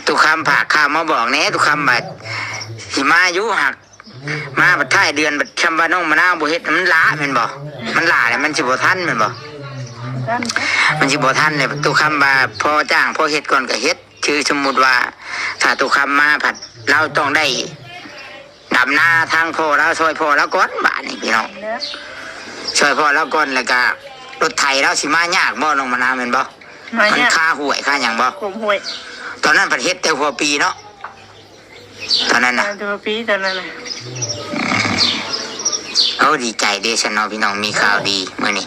ຕຸຄຳຝາກຂ່າວມາບອກແດ່ ຕຸຄຳວ່າຊິມາຢູ່ ຫາກມາບັດທ້າຍເດືອນ ບັດຄຳວ່ານ້ອງມະນາວບໍ່ເຮັດ ມັນຫຼ້າແມ່ນບໍ່? ມັນຫຼ້າແລ້ວມັນຊິບໍ່ທັນແມ່ນບໍ່? ມັນຊິບໍ່ທັນແລ້ວ. ຕຸຄຳວ່າພໍຈ້າງພໍເຮັດກ່ອນກໍເຮັດ ຄືສົມມຸດວ່າ ຖ້າຕຸຄຳມາພັດ ລາວຕ້ອງໄດ້ ດຳນາທາງພໍ່ລາວ ຊ່ອຍພໍ່ລາວກ່ອນບາດນີ້ພີ່ນ້ອງ ຊ່ອຍພໍ່ລາວກ່ອນ ແລ້ວກະລົດໄຖລາວຊິມາຍາກບໍ່ ນ້ອງມະນາວແມ່ນບໍ່? ມັນຄາຫ້ວຍຄາຫຍັງບໍ່? ຕອນນັ້ນພັດເຮັດແຕ່ຫົວປີເນາະ ຕອນນັ້ນນະ ເອີ ແຕ່ຫົວປີຕອນນັ້ນນະ. ໂອ້ ດີໃຈເດ້ຊັ້ນເນາະພີ່ນ້ອງ ມີຂ່າວດີມື້ນີ້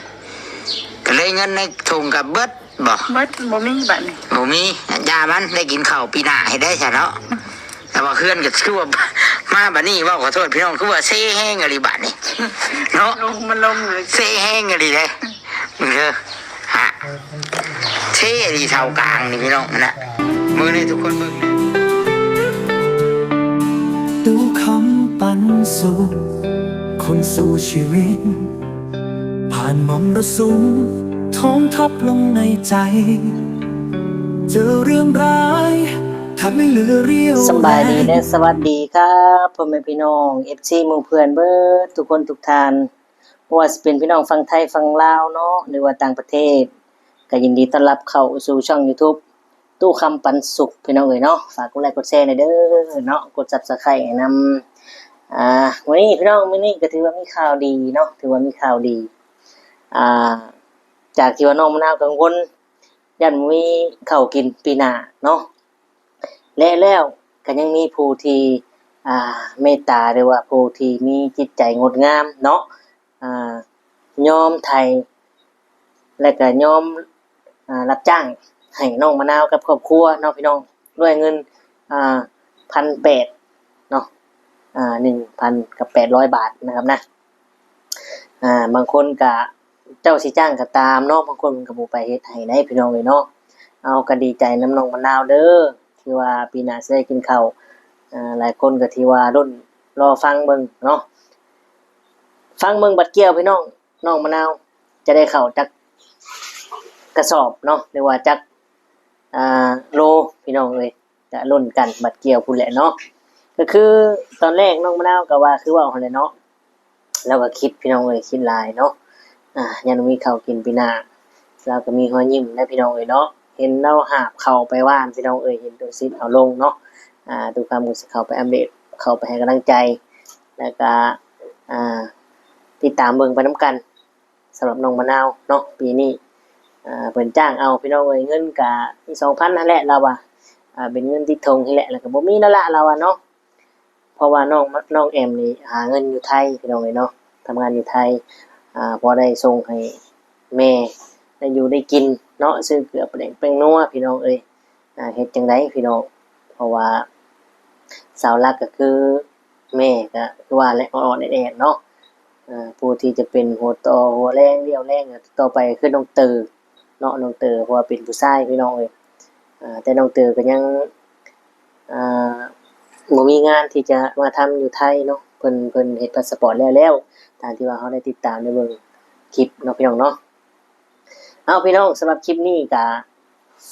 ກໍເລີຍເງິນໃນຖົງກໍເບິດ ບໍ່ ເບິດ ບໍ່ມີບາດນີ້ ບໍ່ມີ ຢ່າມັນ ໄດ້ກິນເຂົ້າປີໜ້າໃຫ້ໄດ້ຊະເນາະ. ແຕ່ວ່າເຮືອນກໍຄືວ່າ ມາບາດນີ້ເວົ້າ ຂໍໂທດພີ່ນ້ອງ ຄືວ່າເຊແຮງອີ່ຫຼີບາດນີ້ເນາະ ລົງ ມັນລົງເລີຍ ເຊແຮງອີ່ຫຼີເດ້ ເບິ່ງເດີ ຮະ ເຊອີ່ຫຼີເສົາກາງນີ້ພີ່ນ້ອງນະ ເບິ່ງເດີ ທຸກຄົນເບິ່ງເດີ. ຕຸຄຳປັນສຸກ ຄົນສູ້ຊີວິດ ຜ່ານມໍລະສຸມ ທອງທັບລົງໃນໃຈ ເຈີເລື່ອງຮ້າຍ ແທບໄມ່ເຫຼືອຣຽວແຮງ. ສະບາຍດີ ແລະ ສະຫວັດດີຄັບ ພໍ່ແມ່ພີ່ນ້ອງ ເອັຟຊີ ໝູ່ເພື່ອນເບິດທຸກຄົນທຸກທ່ານ ບໍ່ວ່າຊິເປັນພີ່ນ້ອງຝັ່ງໄທຝັ່ງລາວເນາະ ຫຼືວ່າຕ່າງປະເທດ ກໍຍິນດີຕ້ອນຮັບເຂົ້າສູ່ຊ່ອງຢູທູບ ຕູ້ຄຳປັນສຸກ ພີ່ນ້ອງເອີຍເນາະ. ຝາກກົດໄລກົດແຊແດ່ເດີເນາະ ກົດຊັບສະໄຄໃຫ້ນຳ. ອ່າ ມື້ນີ້ພີ່ນ້ອງ ມື້ນີ້ກໍຖືວ່າມີຂ່າວດີເນາະ ຖືວ່າມີຂ່າວດີ ອ່າ ຈາກທີ່ວ່ານ້ອງມະນາວກັງວົນ ຢ້ານບໍ່ມີເຂົ້າກິນປີໜ້າເນາະ ແລະ ແລ້ວກໍຍັງມີຜູ້ທີ່ ອ່າ ເມດຕາ ຫຼືວ່າຜູ້ທີ່ມີຈິດໃຈງົດງາມເນາະ ອ່າ ຍອມໄຖ ແລະກະຍອມ ອ່າ ຮັບຈ້າງໃຫ້ນ້ອງມະນາວກັບຄອບຄົວເນາະພີ່ນ້ອງ ດ້ວຍເງິນ ອ່າ ພັນແປດເນາະ ອ່າ ໜຶ່ງພັນກັບແປດຮ້ອຍບາດນະຄັບນະ. ອ່າ ບາງຄົນກະ ເຈົ້າຊິຈ້າງກໍຕາມເນາະ ບາງຄົນເພິ່ນກໍບໍ່ໄປເຮັດໃຫ້ໃດພີ່ນ້ອງເອີຍເນາະ. ເຮົາກໍດີໃຈນຳນ້ອງມະນາວເດີ ທີ່ວ່າປີໜ້າຊິໄດ້ກິນເຂົ້າ. ອ່າ ຫຼາຍຄົນກໍທີ່ວ່າລຸ້ນລໍຟັງເບິ່ງເນາະ ຟັງເບິ່ງບັດກ່ຽວພີ່ນ້ອງ ນ້ອງມະນາວຈະໄດ້ເຂົ້າຈັກກະສອບເນາະ ຫຼືວ່າຈັກ ອ່າ ໂລພີ່ນ້ອງເອີຍ ກະລຸ້ນກັນບັດກ່ຽວພຸ້ນແຫຼະເນາະ. ກໍຄືຕອນແລກນ້ອງມະນາວກໍວ່າຄືເວົ້າຫັ້ນແຫຼະເນາະ ລາວກໍຄິດພີ່ນ້ອງເອີຍ ຄິດຫຼາຍເນາະ ອ່າ ຢ້ານບໍ່ມີເຂົ້າກິນປີໜ້າ. ລາວກໍມີຮອຍຍິ້ມໄດ໋ພີ່ນ້ອງເອີຍເນາະ ເຫັນລາວຫາບເຂົ້າໄປຫວ່ານພີ່ນ້ອງເອີຍ ເຫັນຕຸສິດເອົາລົງເນາະ. ອ່າ ຕຸຄຳກໍຊິເຂົ້າໄປອັບເດດ ເຂົ້າໄປໃຫ້ກຳລັງໃຈ ແລ້ວກໍ ອ່າ ຕິດຕາມເບິ່ງໄປນຳກັນ. ສຳລັບນ້ອງມະນາວເນາະ ປີນີ້ ອ່າ ເພິ່ນຈ້າງເອົາພີ່ນ້ອງເອີຍ ເງິນກະມີສອງພັນຫັ້ນແຫຼະ ລາວວ່າ ອ່າ ເປັນເງິນຕິດຖົງນີ້ແຫຼະ ແລ້ວກະບໍ່ມີແລ້ວລະ ລາວວ່າເນາະ. ເພາະວ່ານ້ອງ ນ້ອງແອມນີ້ຫາເງິນຢູ່ໄທພີ່ນ້ອງເອີຍເນາະ ທຳງານຢູ່ໄທ ອ່າ ພໍໄດ້ສົ່ງໃຫ້ແມ່ໄດ້ຢູ່ໄດ້ກິນເນາະ ຊື້ເກືອປາແດກແປ້ງນົວພີ່ນ້ອງເອີຍ. ອ່າ ເຮັດຈັ່ງໃດພີ່ນ້ອງ ເພາະວ່າເສົາຫຼັກກໍຄືແມ່ ກໍຄືວ່າແຫຼະ ອ່ອນໆແອດໆເນາະ. ອ່າ ຜູ້ທີ່ຈະເປັນຫົວຕໍ່ຫົວແຮງ ຮຽວແຮງຕໍ່ໄປຄືນ້ອງເຕີເນາະ ນ້ອງເຕີ ເພາະວ່າເປັນຜູ້ຊາຍພີ່ນ້ອງເອີຍ. ອ່າ ແຕ່ນ້ອງເຕີກໍຍັງ ອ່າ ບໍ່ມີງານທີ່ຈະມາທຳຢູ່ໄທເນາະ ເພິ່ນ ເພິ່ນເຮັດພາສະປອດແລ້ວໆ ຕາມທີ່ວ່າເຮົາໄດ້ຕິດຕາມໄດ້ເບິ່ງຄລິບເນາະ ພີ່ນ້ອງເນາະ. ເອົາ ພີ່ນ້ອງ ສຳລັບຄລິບນີ້ກະ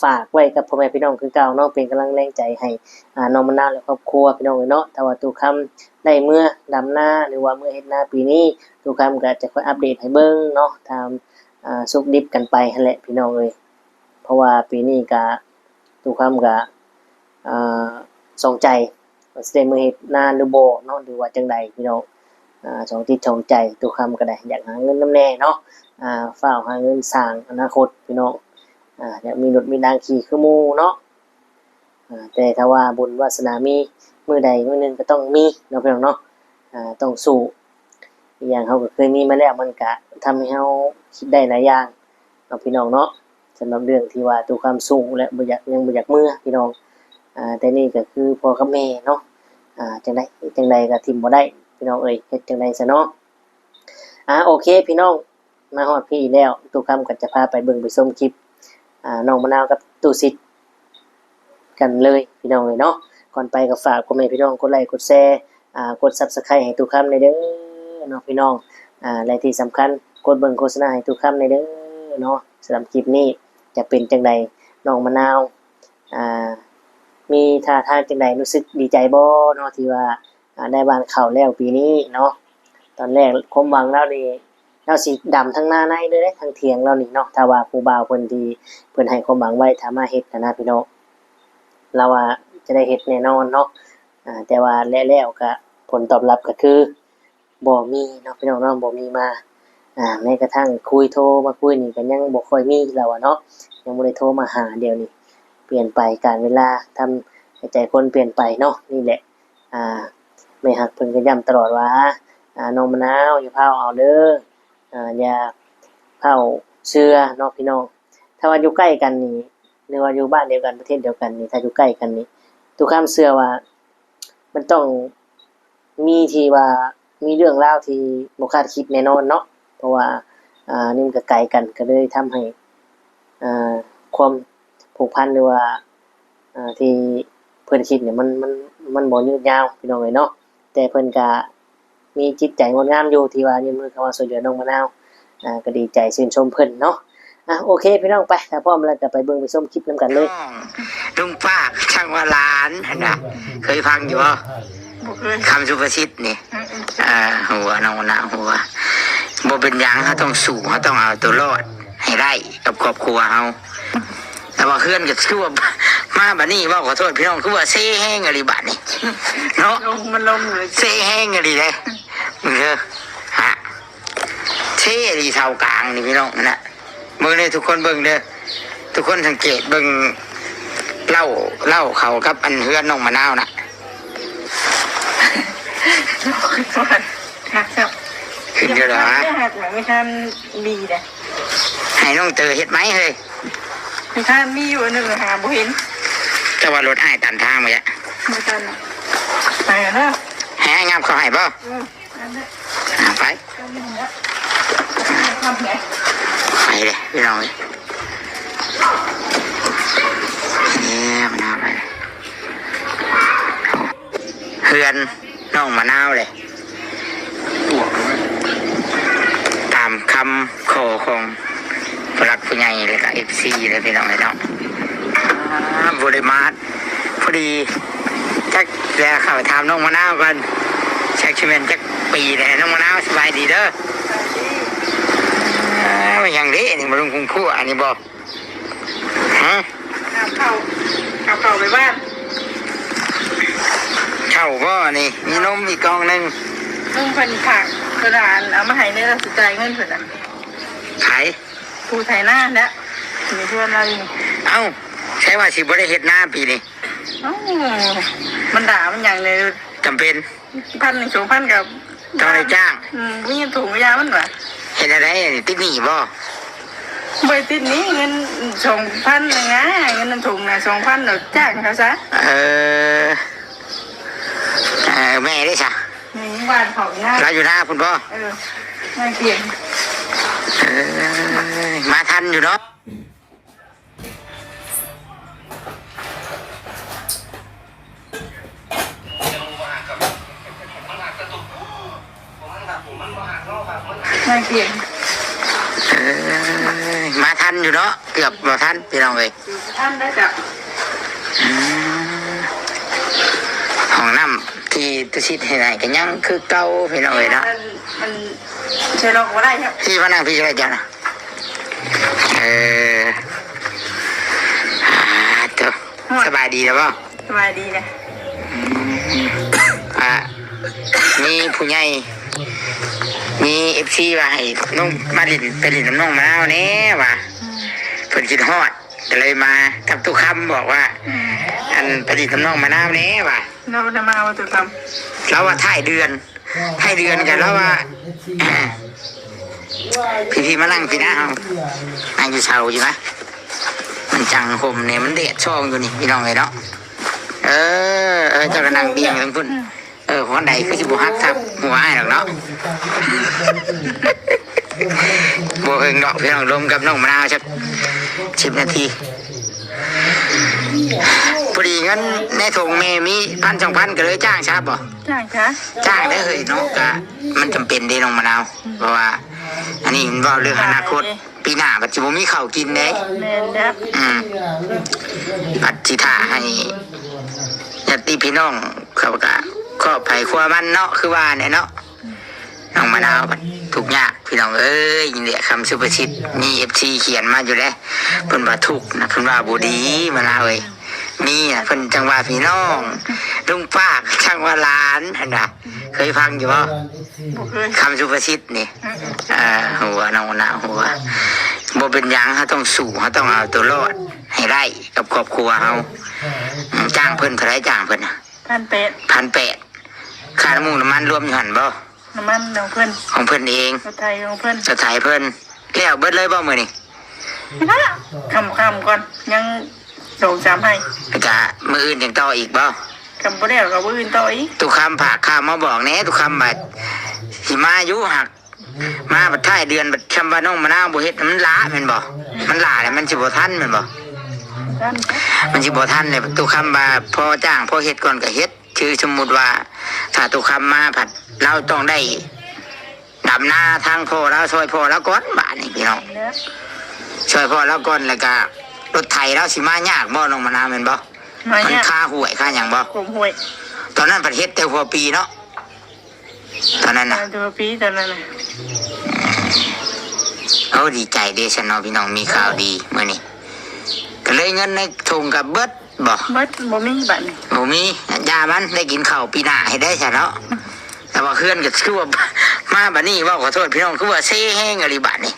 ຝາກໄວ້ກັບພໍ່ແມ່ພີ່ນ້ອງຄືເກົ່າເນາະ ເປັນກຳລັງແຮງໃຈໃຫ້ ອ່າ ນ້ອງມະນາວ ແລະ ຄອບຄົວພີ່ນ້ອງເອີຍເນາະ. ຖ້າວ່າຕູ້ຄຳໄດ້ເມືອດຳນາ ຫຼືວ່າເມືອເຮັດນາປີນີ້ ຕູ້ຄຳກະຈະຄອຍອັບເດດໃຫ້ເບິ່ງເນາະ ຖາມ ອ່າ ສຸກດິບກັນໄປຫັ້ນແຫຼະພີ່ນ້ອງເອີຍ. ເພາະວ່າປີນີ້ກະ ຕູ້ຄຳກະ ອ່າ ສອງໃຈ ວ່າຊິໄດ້ເມືອເຮັດນາຫຼືບໍ່ເນາະ ຫຼືວ່າຈັ່ງໃດພີ່ນ້ອງ. ອ່າ ສອງຈິດສອງໃຈ ຕູ້ຄຳກໍໄດ້ ຢາກຫາເງິນນຳແດ່ເນາະ ອ່າ ຟ້າວຫາເງິນສ້າງອະນາຄົດພີ່ນ້ອງ. ອ່າ ຢາກມີລົດມີລາງຂີ່ຄືໝູ່ເນາະ. ອ່າ ແຕ່ຖ້າວ່າບຸນວາສະໜາມີ ມື້ໃດມື້ໜຶ່ງກໍຕ້ອງມີເນາະ ພີ່ນ້ອງເນາະ. ອ່າ ຕ້ອງສູ້ ອີກຢ່າງເຮົາກໍເຄີຍມີມາແລ້ວ ມັນກະທຳໃຫ້ເຮົາຄິດໄດ້ຫຼາຍຢ່າງເນາະ ພີ່ນ້ອງເນາະ. ສຳລັບເລື່ອງທີ່ວ່າຕູ້ຄຳສູ້ ແລະ ບໍ່ຢາກ ຍັງບໍ່ຢາກເມືອພີ່ນ້ອງ ອ່າ ແຕ່ນີ້ກໍຄືພໍ່ກັບແມ່ເນາະ ອ່າ ຈັ່ງໃດ ຈັ່ງໃດກໍຖິ້ມບໍ່ໄດ້ພີ່ນ້ອງເອີຍ ເຮັດຈັ່ງໃດຊະເນາະ. ອ່າ ໂອເຄພີ່ນ້ອງ ມາຮອດພີ້ແລ້ວ ຕູ້ຄຳກໍຈະພາໄປເບິ່ງໄປຊົມຄລິບ ອ່າ ນ້ອງມະນາວກັບຕູ້ສິດ ກັນເລີຍພີ່ນ້ອງເອີຍເນາະ. ກ່ອນໄປກໍຝາກພໍ່ແມ່ພີ່ນ້ອງກົດໄລກົດແຊ ອ່າ ກົດຊັບສະໄຄໃຫ້ຕູ້ຄຳແດ່ເດີເນາະ ພີ່ນ້ອງ. ອ່າ ແລະ ທີ່ສຳຄັນ ກົດເບິ່ງໂຄສະນາໃຫ້ຕູ້ຄຳແດ່ເດີເນາະ. ສຳລັບຄລິບນີ້ຈະເປັນຈັ່ງໃດ ນ້ອງມະນາວ ອ່າ ມີທ່າທາງຈັ່ງໃດ? ຮູ້ສຶກດີໃຈບໍ່ເນາະ ທີ່ວ່າ ອາ ໄດ້ຫວ່ານເຂົ້າແລ້ວປີນີ້ເນາະ? ຕອນແລກຄວາມຫວັງລາວນີ້ ລາວຊິດຳທັງນາໃນເລີຍເດ້ ທັງຖຽງລາວນີ້ເນາະ ຖ້າວ່າຜູ້ບ່າວເພິ່ນທີ່ເພິ່ນໃຫ້ຄວາມຫວັງໄວ້ ຖ້າມາເຮັດຫັ້ນນະພີ່ນ້ອງ ລາວວ່າຈະໄດ້ເຮັດແນ່ນອນເນາະ. ອາ ແຕ່ວ່າແລ້ວໆ ກະຜົນຕອບຮັບກະຄື ບໍ່ມີເນາະພີ່ນ້ອງເນາະ ບໍ່ມີມາ. ອາ ແມ້ກະທັ່ງຄຸຍ ໂທມາຄຸຍນີ້ກະຍັງບໍ່ຄ່ອຍມີ ລາວວ່າເນາະ ຍັງບໍ່ໄດ້ໂທມາຫາ. ດຽວນີ້ປ່ຽນໄປ ການເວລາ ທຳໃຫ້ໃຈຄົນປ່ຽນໄປເນາະ. ນີ້ແຫຼະ ອາ ແມ່ຮັກເພິ່ນກະຢ້ຳຕະຫຼອດວ່າ ອາ ນ້ອງມະນາວ ຢ່າຟ້າວເອົາເດີ ອາ ຢ່າຟ້າວເຊື່ອເນາະພີ່ນ້ອງ. ຖ້າວ່າຢູ່ໃກ້ກັນນີ້ ຫຼືວ່າຢູ່ບ້ານດຽວກັນ ປະເທດດຽວກັນນີ້ ຖ້າຢູ່ໃກ້ກັນນີ້ ຕຸຄຳເຊື່ອວ່າ ມັນຕ້ອງມີທີ່ວ່າ ມີເລື່ອງລາວທີ່ບໍ່ຄາດຄິດແນ່ນອນເນາະ. ເພາະວ່າ ອາ ນີ້ມັນກະໄກກັນ ກະເລີຍທຳໃຫ້ ອາ ຄວາມຜູກພັນ ຫຼືວ່າ ອາ ທີ່ເພິ່ນຄິດນີ້ ມັນ ມັນ ມັນບໍ່ຍືດຍາວພີ່ນ້ອງເອີຍເນາະ. ແຕ່ເພິ່ນກະ ມີຈິດໃຈງົດງາມຢູ່ ທີ່ວ່າຍື່ນມືເຂົ້າມາຊ່ວຍເຫຼືອນ້ອງມະນາວ ອາ ກະດີໃຈຊື່ນຊົມເພິ່ນເນາະ. ອາ ໂອເຄພີ່ນ້ອງ ໄປ ຖ້າພ້ອມແລ້ວກະໄປເບິ່ງໄປຊົມຄລິບນຳກັນເລີຍ. ລຸງປາກ ຊ່າງວ່າຫຼານຫັ້ນນະ ເຄີຍຟັງຢູ່ບໍ່? ບໍ່ເຄີຍ. ຄຳສຸພາສິດນີ້ ເອີ ເອີ ຫົວ ນ້ອງມະນາວ ຫົວ ບໍ່ເປັນຫຍັງ ເຮົາຕ້ອງສູ້ ເຮົາຕ້ອງເອົາຕົວລອດໃຫ້ໄດ້ກັບຄອບຄົວເຮົາ. ແຕ່ວ່າເຮືອນກໍຄືວ່າ ມາບັດນີ້ເວົ້າຂໍໂທດພີ່ນ້ອງ ຄືວ່າເຊແຮງອີ່ຫຼີບາດນີ້ເນາະ. ລົງ ມັນລົງເລີຍ ເຊແຮງອີ່ຫຼີເດ້. ເບິ່ງເດີ ຮະ ເຊອີ່ຫຼີ ເສົາກາງນີ້ພີ່ນ້ອງນະ. ເບິ່ງເດີ ທຸກຄົນເບິ່ງເດີ ທຸກຄົນສັງເກດເບິ່ງ ເລົ້າ ເລົ້າເຂົ້າກັບອັນເຮືອນນ້ອງມະນາວນະ. ຄັກແຊບ ຂຶ້ນຢູ່ດອກ ຄັກ ບໍ່ທັນມີເດ້. ໃຫ້ນ້ອງເຕີເຮັດໃໝເຮີ້ຍ. ມີທ່ານມີຢູ່ອັນໜຶ່ງ ຫາບໍ່ເຫັນ. ແຕ່ວ່າລົດອ້າຍຕັນທາງໄວ້ແລ້ວ. ບໍ່ທັນ. ໄປເນາະ. ໃຫ້ອ້າຍຫຍັບເຂົ້າໃຫ້ບໍ່? ເອີ ນັ້ນແຫຼະ. ອ່າ ໄປ. ທຳແຫຼະ. ໄປເດ້ພີ່ນ້ອງເອີຍ. ແນມໜ້າໄປ. ເຮືອນນ້ອງມະນາວເດ້ ຕາມຄຳຂໍຂອງຜູ້ຫຼັກຜູ້ໃຫຍ່ ແລະກະເອັຟຊີເດ້ພີ່ນ້ອງເອີຍເນາະ. ອາ ບໍ່ໄດ້ມາ ພໍດີ ຈັກ ແລ້ວເຂົ້າໄປຖາມນ້ອງມະນາວກ່ອນ ຈັກຊິແມ່ນຈັກປີແລ້ວ. ນ້ອງມະນາວ ສະບາຍດີເດີ. ເອີ ຫຍັງເດ້ນີ້ ມາລຸງຄຸງຄົວອັນນີ້ບໍ່? ຮະ? ຫາບເຂົ້າ ຫາບເຂົ້າໄປບ້ານ. ເຂົ້າບໍ່ນີ້? ມີນົມອີກກ່ອງໜຶ່ງ. ລຸງເພິ່ນຝາກ ເພິ່ນວ່າ ອັນ ເອົາມາໃຫ້ແດ່ ລາວຊິຈ່າຍເງິນເພິ່ນນະ. ໃຜ? ຜູ້ໄຖນາແຫຼະ ມີເພື່ອນລາວຢູ່. ເອົ້າ ໃຊ່ວ່າຊິບໍ່ໄດ້ເຮັດນາປີນີ້? ເອົ້າ ມັນດ່າມັນຫຍັງເລີຍ ຈຳເປັນ. ພັນໜຶ່ງສອງພັນກໍຕ້ອງໄດ້ຈ້າງ. ອືມ ມີເງິນຖົງຢາມັນວ່າ. ເຮັດແນວໃດ ຕິດໜີ້ບໍ່? ບໍ່ໄດ້ຕິດໜີ້ ເງິນສອງພັນນະ ເງິນນຳຖົງນະ ສອງພັນ ດອກຈ້າງເຂົາຊະ. ເອີ ເອີ ແມ່ເດ້ຊະ? ແມ່ຢູ່ບ້ານເຂົານະ. ລາວຢູ່ນາພຸ້ນບໍ່? ເອີ ນາກຽງ. ເອີ ມາທັນຢູ່ເນາະ. ນາກຽງ. ເອີ ມາທັນຢູ່ເນາະ ເກືອບບໍ່ທັນພີ່ນ້ອງເອີຍ. ທັນໄດ້ຈ້ະ. ອືມ ຫ້ອງນ້ຳທີ່ຕຸສິດເຮັດໃຫ້ກໍຍັງຄືເກົ່າພີ່ນ້ອງເອີຍເນາະ. ມັນ ມັນ ເຊື່ອລອກບໍ່ໄດ້ເນາະ. ພີ່ມານັ່ງພີ່ກໍໄດ້ຈ້ະນະ. ເອີ ອາ ໂທ້ ສະບາຍດີແລ້ວບໍ່? ສະບາຍດີແຫຼະ. ອືມ ອາ ມີຜູ້ໃຫຍ່ ມີເອັຟຊີວ່າໃຫ້ນ້ອງມາຫຼິ້ນ ໄປຫຼິ້ນນຳນ້ອງມະນາວແດ່ວ່າ. ອືມ ເພິ່ນຄິດຮອດ ກໍເລີຍມາກັບຕຸຄຳ ບອກວ່າ ອືມ ອັນ ໄປຫຼິ້ນນຳນ້ອງມະນາວແດ່ວ່າ. ລາວນະມາວ່າຕຸຄຳ ລາວວ່າທ້າຍເດືອນ ທ້າຍເດືອນກໍລາວວ່າ ພີ່ໆ ມານັ່ງພີ້ນະ ເຮົານັ່ງຢູ່ເສົາຢູ່ນະ ມັນຈັ່ງຮົ່ມແດ່ ມັນແດດສ່ອງຢູ່ນີ້ພີ່ນ້ອງເອີຍເນາະ. ເອີ ເອີ ເຈົ້າກໍນັ່ງບຽງທາງພຸ້ນ. ເອີ ຮອນໃດຄືຊິບໍ່ຫັກທັບຫົວອ້າຍດອກເນາະ. ບໍ່ເຫິງດອກພີ່ນ້ອງ ລົມກັບນ້ອງມະນາວຈັກສິບນາທີ. ພໍດີເງິນໃນຖົງແມ່ມີພັນສອງພັນ ກໍເລີຍຈ້າງຊະບໍ່? ຈ້າງຊະ. ຈ້າງໄດ້ເຮີ້ຍເນາະ ກະມັນຈຳເປັນເດ້ນ້ອງມະນາວ ເພາະວ່າ ອັນນີ້ມັນເວົ້າເລື່ອງອະນາຄົດ ປີໜ້າບັດຊິບໍ່ມີເຂົ້າກິນເດ້. ແມ່ນແລ້ວ. ອືມ ບັດຊິຖ້າໃຫ້ຍາດຕິພີ່ນ້ອງເຂົາກະຄອບໃຜຄົວມັນເນາະ ຄືວ່າແຫຼະເນາະ. ນ້ອງມະນາວບັດທຸກຍາກ ພີ່ນ້ອງເອີຍ. ນີ້ແຫຼະຄຳສຸພາສິດ ມີເອັຟຊີຂຽນມາຢູ່ເດ້ ເພິ່ນວ່າທຸກນະ ເພິ່ນວ່າບໍ່ດີ ມະນາວເອີຍ. ມີນະ ເພິ່ນຈັ່ງວ່າພີ່ນ້ອງ ລຸງປ້າຈັ່ງວ່າຫຼານ ຫັ້ນນະ. ເຄີຍຟັງຢູ່ບໍ່? ບໍ່ເຄີຍ. ຄຳສຸພາສິດນີ້ ເອີ ຫົວ ນ້ອງນາຫົວ. ບໍ່ເປັນຫຍັງ ເຮົາຕ້ອງສູ້ ເຮົາຕ້ອງເອົາຕົວລອດໃຫ້ໄດ້ກັບຄອບຄົວເຮົາ. ອືມ ຈ້າງເພິ່ນເທົ່າໃດ? ຈ້າງເພິ່ນນະ ພັນແປດ. ພັນແປດ. ຄ່ານ້ຳມັນລວມຢູ່ຫັ້ນບໍ່? ນ້ຳມັນຂອງເພິ່ນ ຂອງເພິ່ນເອງ. ລົດໄຖຂອງເພິ່ນ ລົດໄຖເພິ່ນ. ແລ້ວເບິດເລີຍບໍ່ມື້ນີ້? ຄ່ຳໆກ່ອນ ຍັງສອງສາມໄຮ່. ກະມື້ອື່ນຍັງຕໍ່ອີກບໍ່? ຄັນບໍ່ແລ້ວກໍມື້ອື່ນຕໍ່ອີກ. ຕຸຄຳຝາກຂ່າວມາບອກແດ່ ຕຸຄຳວ່າຊິມາຢູ່ ຫາກມາບັດທ້າຍເດືອນ ບັດຄຳວ່ານ້ອງມະນາວບໍ່ເຮັດ ມັນຫຼ້າແມ່ນບໍ່? ມັນຫຼ້າແລ້ວມັນຊິບໍ່ທັນແມ່ນບໍ່? ມັນຊິບໍ່ທັນແລ້ວ. ຕຸຄຳວ່າພໍຈ້າງພໍເຮັດກ່ອນກໍເຮັດ. ຄືສົມມຸດວ່າ ຖ້າຕຸຄຳມາພັດ ລາວຕ້ອງໄດ້ດຳນາທາງພໍ່ລາວ ຊ່ອຍພໍ່ລາວກ່ອນບາດນີ້ພີ່ນ້ອງ. ຊ່ອຍພໍ່ລາວກ່ອນ ແລ້ວກະລົດໄຖລາວຊິມາຍາກບໍ່ ນ້ອງມະນາວ ແມ່ນບໍ່? ມາຍາກ. ມັນຄາຫ້ວຍຄາຫຍັງບໍ່? ຂົມຫ້ວຍ. ຕອນນັ້ນພັດເຮັດແຕ່ຫົວປີເນາະ ຕອນນັ້ນນະ. ເຮັດແຕ່ຫົວປີຕອນນັ້ນນະ. ໂອ້ ດີໃຈເດ້ຊັ້ນເນາະພີ່ນ້ອງ ມີຂ່າວດີມື້ນີ້. ກໍເລີຍເງິນໃນຖົງກໍເບິດບໍ່? ເບິດ ບໍ່ມີບາດນີ້. ບໍ່ມີ ຢ່າມັນ ໄດ້ກິນເຂົ້າປີໜ້າໃຫ້ໄດ້ຊະເນາະ. ແຕ່ວ່າເຮືອນກໍຄືວ່າ ມາບາດນີ້ເວົ້າ ຂໍໂທດພີ່ນ້ອງ ຄືວ່າເຊແຮງອີ່ຫຼີບາດນີ້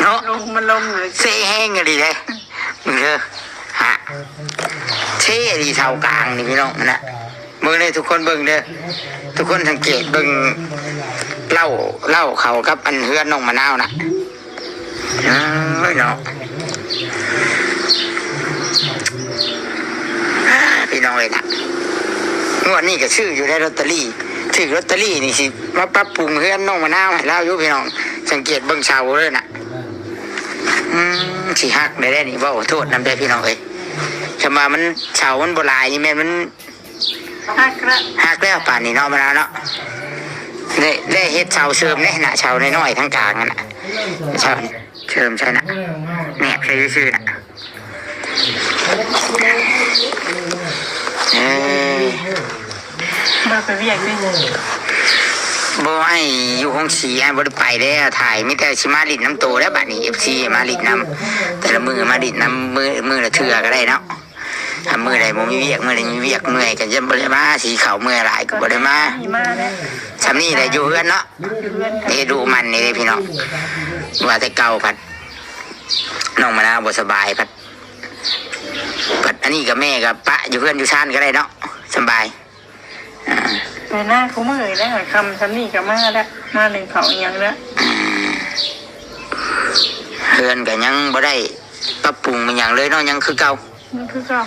ເນາະ. ລົງ ມັນລົງເລີຍ ເຊແຮງອີ່ຫຼີເດ້. ເບິ່ງເດີ ຮະ ເຊອີ່ຫຼີເສົາກາງນີ້ພີ່ນ້ອງນະ. ເບິ່ງເດີ ທຸກຄົນເບິ່ງເດີ ທຸກຄົນສັງເກດເບິ່ງເລົ້າ ເລົ້າເຂົ້າກັບອັນເຮືອນນ້ອງມະນາວນະ. ເອີຍເນາະ ພີ່ນ້ອງເອີຍນະ. ງວດນີ້ກໍຊື້ຢູ່ໄດ້ລອດເຕີຣີ ຖືກລອດເຕີຣີນີ້ ຊິມາປັບປຸງເຮືອນນ້ອງມະນາວໃຫ້ລາວຢູ່ພີ່ນ້ອງ. ສັງເກດເບິ່ງເສົາເດີນະ. ອືມ ຊິຫັກໄດ້ແລ້ວນີ້ ເວົ້າໂທດນຳເດີພີ່ນ້ອງເອີຍ. ຄັນວ່າມັນ ເສົາມັນບໍ່ຫຼາຍນີ້ແມ່ນມັນ ຫັກແລ້ວ ຫັກແລ້ວປານນີ້ເນາະ ມະນາວເນາະ. ໄດ້ ໄດ້ເຮັດເສົາເສີມແດ່ນະ ເສົານ້ອຍໆທາງກາງຫັ້ນນະ ເສົາເສີມໃສ່ນະ ແນບໃສ່ຊື່ໆນະ. ເອີ ບໍ່ໄປວຽກເດ້. ບໍ່ ອ້າຍຢູ່ໂຮງສີ ອ້າຍບໍ່ໄດ້ໄປເດ້ ຖ່າຍ ມີແຕ່ຊິມາຫຼິ້ນນຳໂຕແລ້ວບາດນີ້ ເອັຟຊີ ມາຫຼິ້ນນຳ ແຕ່ລະມື້ມາຫຼິ້ນນຳ ມື້ ມື້ລະເທື່ອກໍໄດ້ເນາະ. ຖ້າມື້ໃດບໍ່ມີວຽກ ມື້ໃດມີວຽກເມື່ອຍກໍຈະບໍ່ໄດ້ມາ ຊິເຂົ້າເມື່ອຍຫຼາຍກໍບໍ່ໄດ້ມາ. ມີມາແລ້ວ ຊ່ຳນີ້ແຫຼະ ຢູ່ເຮືອນເນາະ. ຢູ່ເຮືອນ ເອ ດຸໝັ່ນນີ້ເດ້ພີ່ນ້ອງ. ວ່າແຕ່ເກົ່າພັດ ນ້ອງມະນາວບໍ່ສະບາຍ ພັດ ພັດອັນນີ້ກໍແມ່ກໍປະຢູ່ເຮືອນຢູ່ຊານກໍໄດ້ເນາະ ສະບາຍ. ອ່າ ໄປນາຄູ່ມື້ແລ້ວ ຄ່ຳຊ່ຳນີ້ກໍມາແລ້ວ ມາໜຶ້ງເຂົ້າອີ່ຫຍັງແລ້ວ. ອືມ ເຮືອນກໍຍັງບໍ່ໄດ້ປັບປຸງອີ່ຫຍັງເລີຍເນາະ ຍັງຄືເກົ່າ. ຍັງຄືເກົ່າ.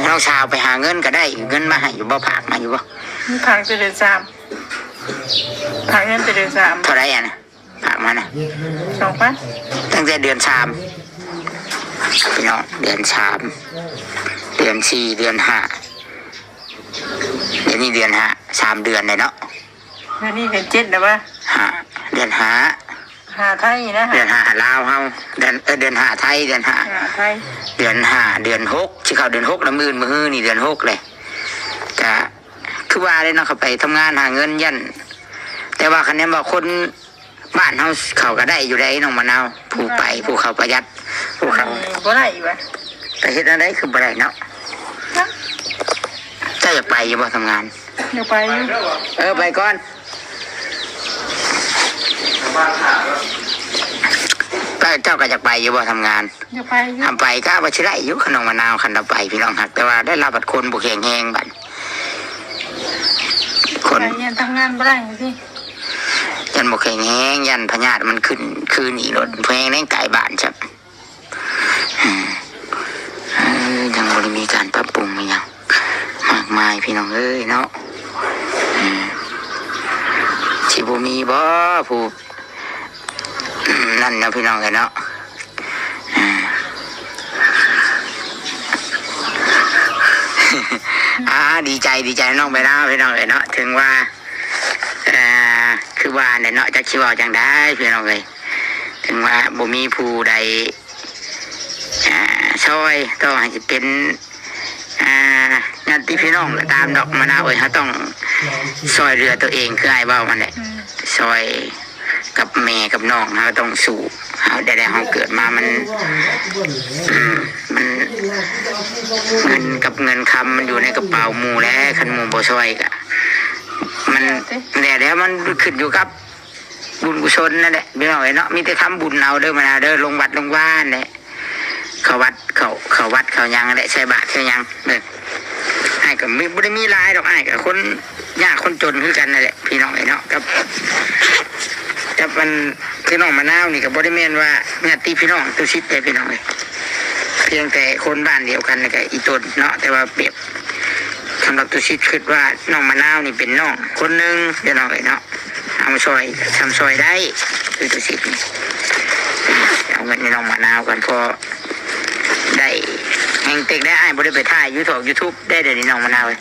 ອໍ ນ້ອງສາວໄປຫາເງິນກໍໄດ້ ເງິນມາໃຫ້ຢູ່ບໍ່? ຝາກມາຢູ່ບໍ່? ມັນຝາກແຕ່ເດືອນສາມ ຝາກເງິນແຕ່ເດືອນສາມ. ເທົ່າໃດອັນນະ? ຝາກມານະ ສອງພັນ ຕັ້ງແຕ່ເດືອນສາມ ພີ່ນ້ອງ ເດືອນສາມ ເດືອນສີ່ ເດືອນຫ້າ ດຽວນີ້ເດືອນຫ້າ ສາມເດືອນແລ້ວເນາະ. ດຽວນີ້ເດືອນເຈັດແລ້ວວະ ຫ້າ ເດືອນຫ້າ ຫ້າໄທນະ ເດືອນຫ້າລາວເຮົາ ເດືອນ ເອີ ເດືອນຫ້າໄທ ເດືອນຫ້າ ຫ້າໄທ ເດືອນຫ້າ ເດືອນຫົກ ຊິເຂົ້າເດືອນຫົກແລ້ວ ມື້ອື່ນມື້ຮືນີ້ເດືອນຫົກເລີຍ. ກະຄືວ່າເດ້ເນາະ ເຂົາໄປທຳງານຫາເງິນ ຢ້ານ ແຕ່ວ່າຄັນແມ່ນວ່າຄົນ ບ້ານເຮົາເຂົາກໍໄດ້ຢູ່ໃດ໋ ນ້ອງມະນາວ ຜູ້ໄປ ຜູ້ເຂົາປະຢັດ ຜູ້ເຂົາ ອັນນີ້ບໍ່ໄດ້ຫວະ ໄປເຮັດແນວໃດຄືບໍ່ໄດ້ເນາະ. ເຈົ້າຢາກໄປຢູ່ບໍ່ທຳງານ? ຢາກໄປຢູ່. ເອີ ໄປກ່ອນ. ເຈົ້າກໍຢາກໄປຢູ່ບໍ່ທຳງານ? ຢາກໄປຢູ່. ຄັນໄປກໍວ່າຊິໄດ້ຢູ່ ຄັນນ້ອງມະນາວ ຄັນລາວໄປ ພີ່ນ້ອງຮັກ ແຕ່ວ່າໄດ້ລາວບັດຄົນບໍ່ແຂງແຮງບັດ ຄົນ ໄປຢ້ານທຳງານບໍ່ໄດ້ຕິ ຢ້ານບໍ່ແຂງແຮງ ຢ້ານພະຍາດມັນຂຶ້ນຄືນອີກໂລດ ແພງແຮງ ໃກ້ບ້ານຊ້ຳ. ອືມ ເອີ ຍັງບໍ່ໄດ້ມີການປັບປຸງອີ່ຫຍັງມາກມາຍ ພີ່ນ້ອງເອີຍເນາະ. ອືມ ຊິບໍ່ມີບໍ່ຜູ້ ອືມ ນັ້ນນະ ພີ່ນ້ອງເອີຍເນາະ. ອືມ ອ່າ ດີໃຈ ດີໃຈນຳນ້ອງໄປນາ ພີ່ນ້ອງເອີຍເນາະ ເຖິງວ່າ ເອີ ກ ຄືວ່າແຫຼະເນາະ ຈັກຊິເວົ້າຈັ່ງໃດພີ່ນ້ອງເອີຍ. ເຖິງວ່າບໍ່ມີຜູ້ໃດ ອ່າ ຊ່ອຍ ຕໍ່ໃຫ້ຊິເປັນ ອ່າ ຍາດຕິພີ່ນ້ອງກໍຕາມດອກ ມະນາວເອີຍ. ເຮົາຕ້ອງຊ່ອຍເຫຼືອຕົວເອງ ຄືອ້າຍເວົ້າຫັ້ນແຫຼະ. ອືມ ຊ່ອຍກັບແມ່ກັບນ້ອງ ເຮົາຕ້ອງສູ້. ເຮົາໄດ້ ໄດ້ ເຮົາເກີດມາມັນ ອືມ ມັນ ເງິນກັບເງິນຄຳມັນຢູ່ໃນກະເປົາໝູ່ແຫຼະ. ຄັນໝູ່ບໍ່ຊ່ອຍກະ ມັນ ແລ້ວ ແລ້ວມັນຂຶ້ນຢູ່ກັບບຸນກຸສົນນັ້ນແຫຼະ ພີ່ນ້ອງເອີຍເນາະ. ມີແຕ່ທຳບຸນເອົາເດີ ມະນາວເດີ ລົງວັດລົງວາແຫຼະ ເຂົ້າວັດ ເຂົ້າ ເຂົ້າວັດເຂົ້າຫຍັງແຫຼະ ໃສ່ບາດໃສ່ຫຍັງເດີ. ອ້າຍກໍບໍ່ໄດ້ມີຫຼາຍດອກ ອ້າຍກໍຄົນຍາກຄົນຈົນຄືກັນນັ້ນແຫຼະ ພີ່ນ້ອງເອີຍເນາະ. ກັບ ກັບອັນ ຄືນ້ອງມະນາວນີ້ກໍບໍ່ໄດ້ແມ່ນວ່າຍາດຕິພີ່ນ້ອງຕຸສິດເດ້ ພີ່ນ້ອງເອີຍ. ພຽງແຕ່ຄົນບ້ານດຽວກັນ ແລ້ວກໍອີ່ຕົນເນາະ ແຕ່ວ່າແບບ ສຳລັບຕຸສິດຄິດວ່ານ້ອງມະນາວນີ້ເປັນນ້ອງຄົນໜຶ່ງ ພີ່ນ້ອງເອີຍເນາະ. ເຮົາຊ່ອຍ ຊ່ຳຊ່ອຍໄດ້ ຄືຕຸສິດນີ້. ເອົາເງິນໃຫ້ນ້ອງມະນາວກ່ອນ ພໍໄດ້ແຮງເຕັກໄດ້. ອ້າຍບໍ່ໄດ້ໄປຖ່າຍຢູ່ທອກ YouTube ໄດ້ ດຽວນີ້ນ້ອງມະນາວເອີຍ.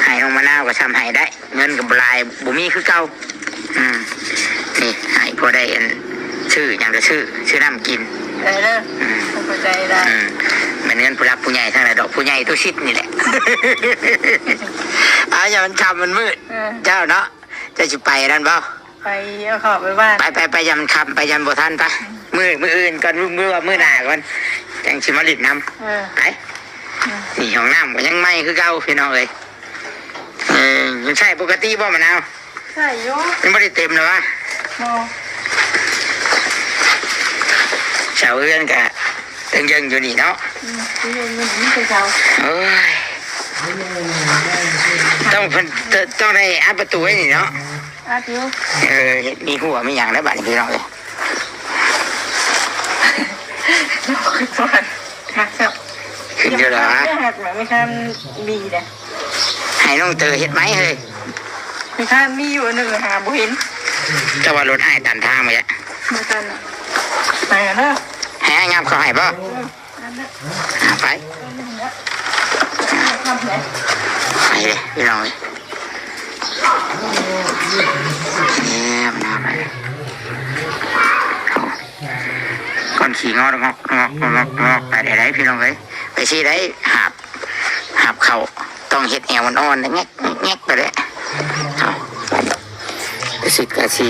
ໃຫ້ນ້ອງມະນາວກໍຊ່ຳໃຫ້ໄດ້ ເງິນກໍບໍ່ຫຼາຍ ບໍ່ມີຄືເກົ່າ. ອືມ ນີ້ໃຫ້ພໍໄດ້ອັນ ຊື້ຫຍັງກໍຊື້ ຊື້ນ້ຳກິນ. ເອີ ອືມ ເຂົ້າໃຈລະ. ອືມ ແມ່ນເງິນຜູ້ຫຼັກຜູ້ໃຫຍ່ທັງຫຼາຍດອກ ຜູ້ໃຫຍ່ຕຸສິດນີ້ແຫຼະ. ເອົາ ຢ່າມັນຄ່ຳມັນມືດ. ເອີ ເຈົ້າເນາະ ເຈົ້າຊິໄປນັ້ນບໍ່? ໄປເອົາເຂົ້າໄປບ້ານ. ໄປ ໄປ ໄປ ຢ່າມັນຄ່ຳ ໄປ ຢ່າມັນບໍ່ທັນ. ໄປ ອືມ ມື້ ມື້ອື່ນກ່ອນ ມື້ ມື້ ມື້ໜ້າກ່ອນ ຈັ່ງຊິມາຫຼິ້ນນຳ. ເອີ ໄປ. ອືມ ນີ້ຫ້ອງນ້ຳກໍຍັງໃໝ່ຄືເກົ່າ ພີ່ນ້ອງເອີຍ. ເອີ ມັນໃຊ້ປົກກະຕິບໍ່ ມະນາວ? ໃຊ້ຢູ່. ຍັງບໍ່ໄດ້ເຕັມເລີຍຫວາ? ບໍ່. ເສົາເຮືອນກະເຢິງໆຢູ່ນີ້ເນາະ. ອືມ ເຢິງໆຢູ່ນີ້ ມີແຕ່ເສົາ. ໂອ້ຍ ຕ້ອງເພິ່ນ ຕ້ອງໄດ້ອັດປະຕູໄວ້ນີ້ເນາະ. ອັດຢູ່. ເອີ ເຮັດມີຮົ້ວມີຫຍັງແລ້ວບາດນີ້ ພີ່ນ້ອງເອີຍ. ຄັກແຊະ. ຂຶ້ນຢູ່ແລ້ວຫວາ? ຍັງບໍ່ທັນໄດ້ຮັດ ຍັງບໍ່ທັນມີເດ້. ໃຫ້ນ້ອງເຕີເຮັດໃໝ່ເຮີ້ຍ. ມີທ່ານມີຢູ່ອັນໜຶ່ງ ຫາບໍ່ເຫັນ. ເຈົ້າວ່າລົດອ້າຍຕັນທາງໄປແລ້ວ. ບໍ່ຕັນ. ໄປເດີ. ໃຫ້ອ້າຍຫຍັບເຂົ້າໃຫ້ບໍ່? ເອີ ໄປ ໄປເດີພີ່ນ້ອງເອີຍ. ແນມໜ້າໄປ ກ່ອນຂີ່ງອກງອກງອກງອກງອກໄປໄດ້ ພີ່ນ້ອງເອີຍ. ໄປຊິໄດ້ຫາບ ຫາບເຂົ້າ ຕ້ອງເຮັດແອວອ່ອນໆ ແງກແງກໄປແຫຼະ. ເອົາ ຊິກະຊິ